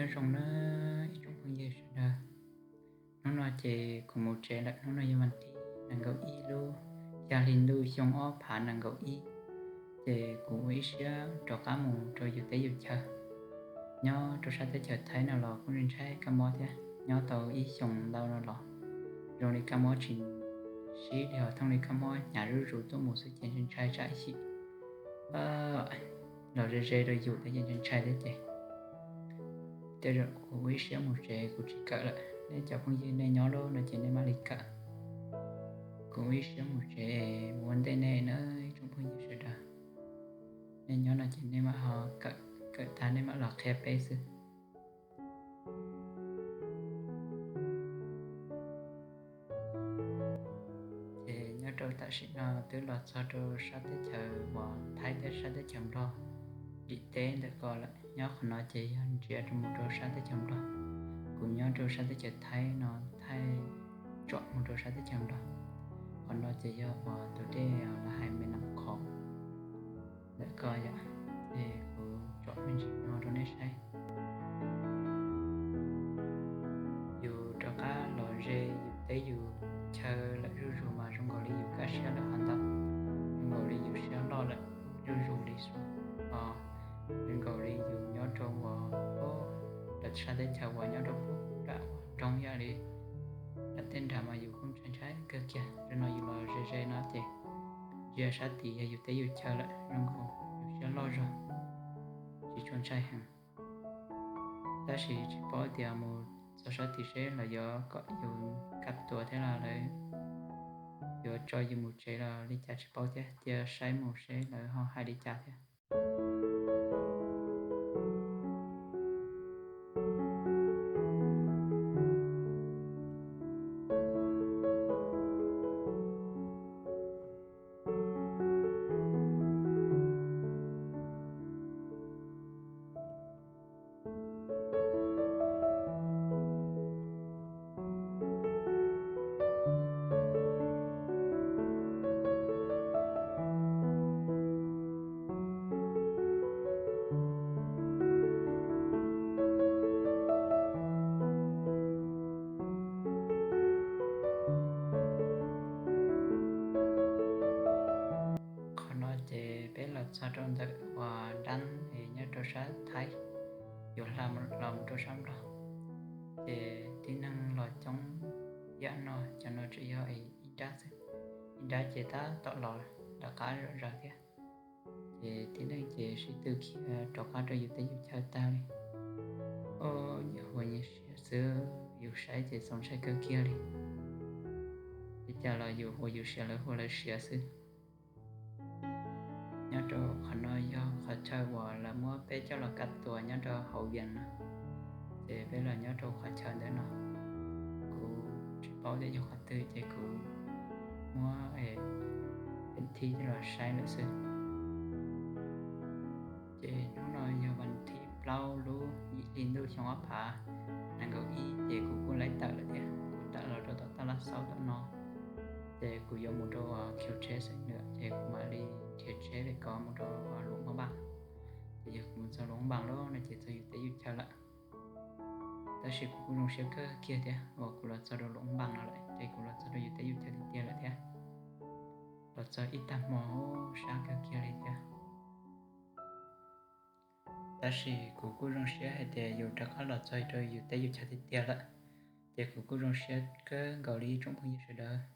Nyob zoo nawb ib tsoom phooj ywg sawv daws. Hnub no ces kuv mus tsev lawm, hnub no yog vas thib nees nkaum ib lub xya hli ntuj xyoo ob phav nees nkaum ib. Ces kuv ua ib siab rov qab mus rau yus teb yus chaw. Nyob rau sab teb chaws Thaib no los kuj ntshai kab mob thiab, nyob tau ib xyoos ntau no los zoo li kab mob tsis sib li, ho thooj li kab mob hnyav zuj zus tuaj mus xwb ces ntshai tsam ib chim los ze ze rau yus thiab ces ntshai thiab ces tej zaum kuv ua ib siab mus tsev kuv tsis kawm lawm. Nej cov phooj ywg nej nyob lub no ces nej mam li kawm. Kuv ua ib siab mus tsev mus ua ntej nej na ib tsoom phooj ywg sawv daws. Nej nyob no ces nej mam ho kawm, kawm tag nej mam los qhia peb xwb. Ces nyob rau tam sim no twb los txog rau sab teb chaws uas Thaib thiab sab teb chaws Nplog dim teb ntawm ko lawm. Nyob qhov no ces yog ntsia rau mus rau sab teb chaws Nplog. Kuv nyob rau sab teb chaws Thaib no, Thaib tsom mus rau sab teb chaws Nplog. Qhov no ces yog uas tus dej lawv hais me nam khov ntawm ko yom. Ces kuv tsom me ntsis no rau nej saib. Yus rov qab los ze yus teb yus chaw lawm zuj zus mas zoo nkaus li yus kaj siab lawm hov ntau, zoo nkaus li yus siab loj lawm zuj zus li xwb. Os, zoo nkaus li yus nyob rau uas lawv sab teb chaws uas nyob rau pem nram nroog ib yam li lawv tej nrad mas yus kuj ntshai ntshai kawg kiag. Zoo no yus los ze ze no ces ntsia sab tid yog yus teb yus chaw lawm zoo nkaus yus siab loj zog, tsis tshua ntshai heev. Tab sis tsis paub tias mus txog sab tid seb lawv yuav kom yus kaj tuas thiab los lawv yuav tso yus mus tsev los li cas tsis paub thiab, cia saib mus seb lawv ho hais li cas thiab. Qhov no ces peb los txog rau ntawm uas dab es nyob rau sab Thaib, yuav hla los mus rau sab Nplog. Ces tib neeg los coob yam no, cov no tseem yog ib nrab xwb, ib nrab ces tab tom los rov qab zom zaws thiab. Ces tib neeg ces sib tw khiav rov qab rau yus teb yus chaw tag li. Ua nyias hu nyias siav xwb, yus saib ces txaus ntshai kawg kiag li. Li cas los yus hu yus siav lawv hu lawv siav xwb. Nyob rau qhov no yog qhov chaw uas lawv muab peb coj los kaj tuas nyob rau hauv Vias no. Ces peb los nyob rau qhov chaw ntawm no, kuv tsis paub tias yog qhov twg ces kuv muab peem thib coj los saib lawm xwb. Ces hnub no yog vas thib plaub lub yim hli ntuj xyoo ob phav nees nkaum ib ces kuv kuj laib tawm lawm thiab, kuv tawm los rau tom taj laj xaub tom no. Ces kuv yuav mus rau uas khiv tsheb xeem lawm ces kuv mam li khiav tsheb li ko mus rau uas Luam Phaj Npas. Ces yog kuv mus txog Luam Phaj Npas lawm no ces txog yus teb yus chaw lawm. Tab sis kuv kuj zoo siab kawg kiag thiab uas kuv los txog rau Luam Phaj Npas no lawm ces kuv los txog rau yus teb yus chaw tiag tiag lawm thiab. Los txog ib tag hmo sab kawg kiag li thiab. Tab sis kuv kuj zoo siab hais tias yus rov qab los txog rau yus teb yus chaw tiag tiag lawm, ces kuv kuj zoo siab kawg nkaus li ib tsoom phooj ywg sawv daws.